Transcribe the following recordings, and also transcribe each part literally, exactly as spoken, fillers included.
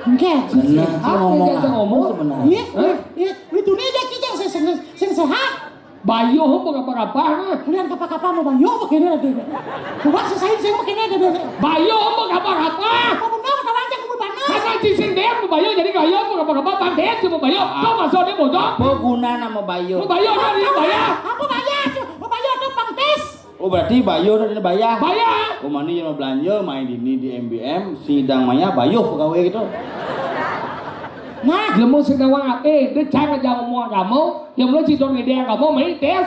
Engké. Bener, sing ngomong apa sebenarnya? Iya, iya, iya. Itu nih dia kita sing, sing, sing sehat. Bayuh apa kapah-kapah nah? Kulian kapah-kapah mau bayuh apa kéné lagi? Coba sesain sing apa kéné ada deh. Bayuh apa kapah-kapah? Apa benar kata lanjang kumpul panas? Karena cicing deh mau bayuh jadi bayuh apa kapah-kapah, bang deh cuma bayuh. Kau masuk dia bocor. Apa guna nama bayuh? Mau bayuh kan dia bayar. Apa bayar? Mau bayar tuh pangtis. Oh, berarti bayuh tadi bayah. Bayah. Oh, mani yang belanja main ini di M B M, sidang maya bayuh pegawai gitu. Nah, jelema sing nawang, eh, dia cara jangan ngomong agama, yang mulai cidon ide agama, main tes.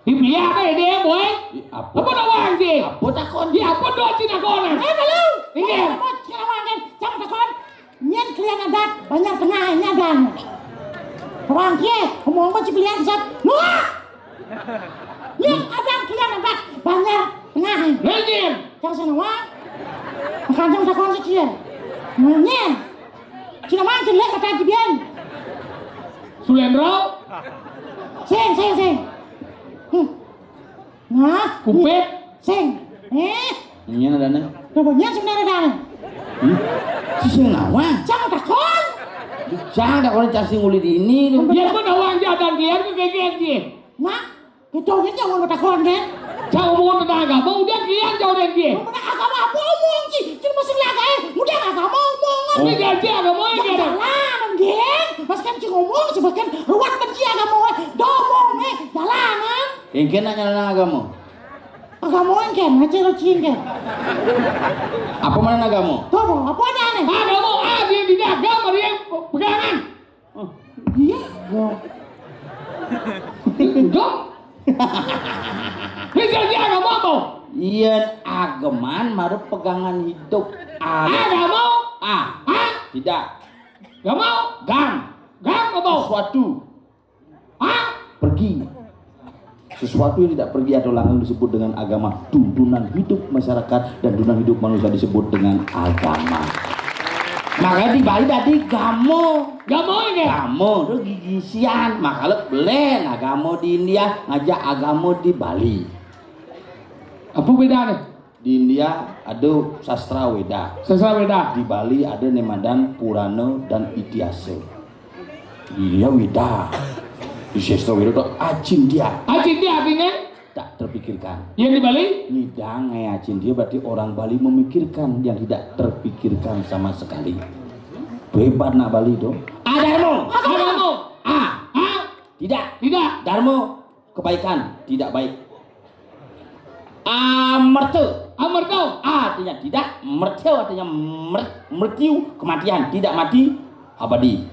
Dibiar apa ide, boy? Ih, apa? Apa nawang, Ji? Apa takon? Di apa doa Cina konan? Eh, malu. Inggih. Apa Cina wangen? Jangan takon. Nyén klian adat, Banjar Tengah nyadan. Orang kié, ngomong apa cik klian sat. Nuh! Nyén adat klian adat, Banjar Tengah. Nah, nyén. Cang sana wang. Makanya takon si kié. Nah, nyén. Cina mah jelek kata jibian. Sulendro. Sing, sing, sing. Hmm. Nah, kupit. Sing. Eh. Nyén adané. Coba nyén sebenarnya adané. Hmm? Si sing nawa? Cang takon. Cang takon cang sing uli di ini. Dia pun nawang jadan dia ke gegen dia. Nah, itu aja jangan takon deh. Cang mau tentang agama, udah dia jauh dari dia. Udah agama apa omong sih? Cuma masih lagi, eh, udah agama omong. Oh. Ini gaji agama ya, gaji. Jalanan, geng. Mas kan cing ngomong, sebagian ruwet benci agama, eh. Domong, eh, jalanan. Engké nanya agama. Agama engké, aja lo cing engké. Apa mana agama? Tuh, apa ada nih? Agama, ah, dia tidak agama, dia pegangan. Oh, iya. Enggak. Ini jadi agama apa? Iya, ageman maru pegangan hidup. Agama? Ah. Ah? Tidak. Gak mau? Gam. Gam apa? Sesuatu. Hah? Pergi. Sesuatu yang tidak pergi atau langgeng disebut dengan agama. Tuntunan hidup masyarakat dan tuntunan hidup manusia disebut dengan agama. Makanya di Bali tadi gamo. Gamo ini? Gamo, itu gigisian. Makanya belen agama di India, ngajak agama di Bali. Apa bedanya? Di India ada sastra Weda. Sastra Weda. Di Bali ada nemadan Purana dan Itihasa. Iya, Weda. Di sastra Weda tuh acintya. Acintya artinya? Tak terpikirkan. Yang di Bali? Nidang, eh, acintya berarti orang Bali memikirkan yang tidak terpikirkan sama sekali. Hebat nak Bali tuh. Adarmo. Adarmo. A. A. Tidak. Tidak. Darmo. Kebaikan. Tidak baik. Amerta. Amerta. A artinya tidak. Merta artinya mer-, mertiu, kematian. Tidak mati. Abadi.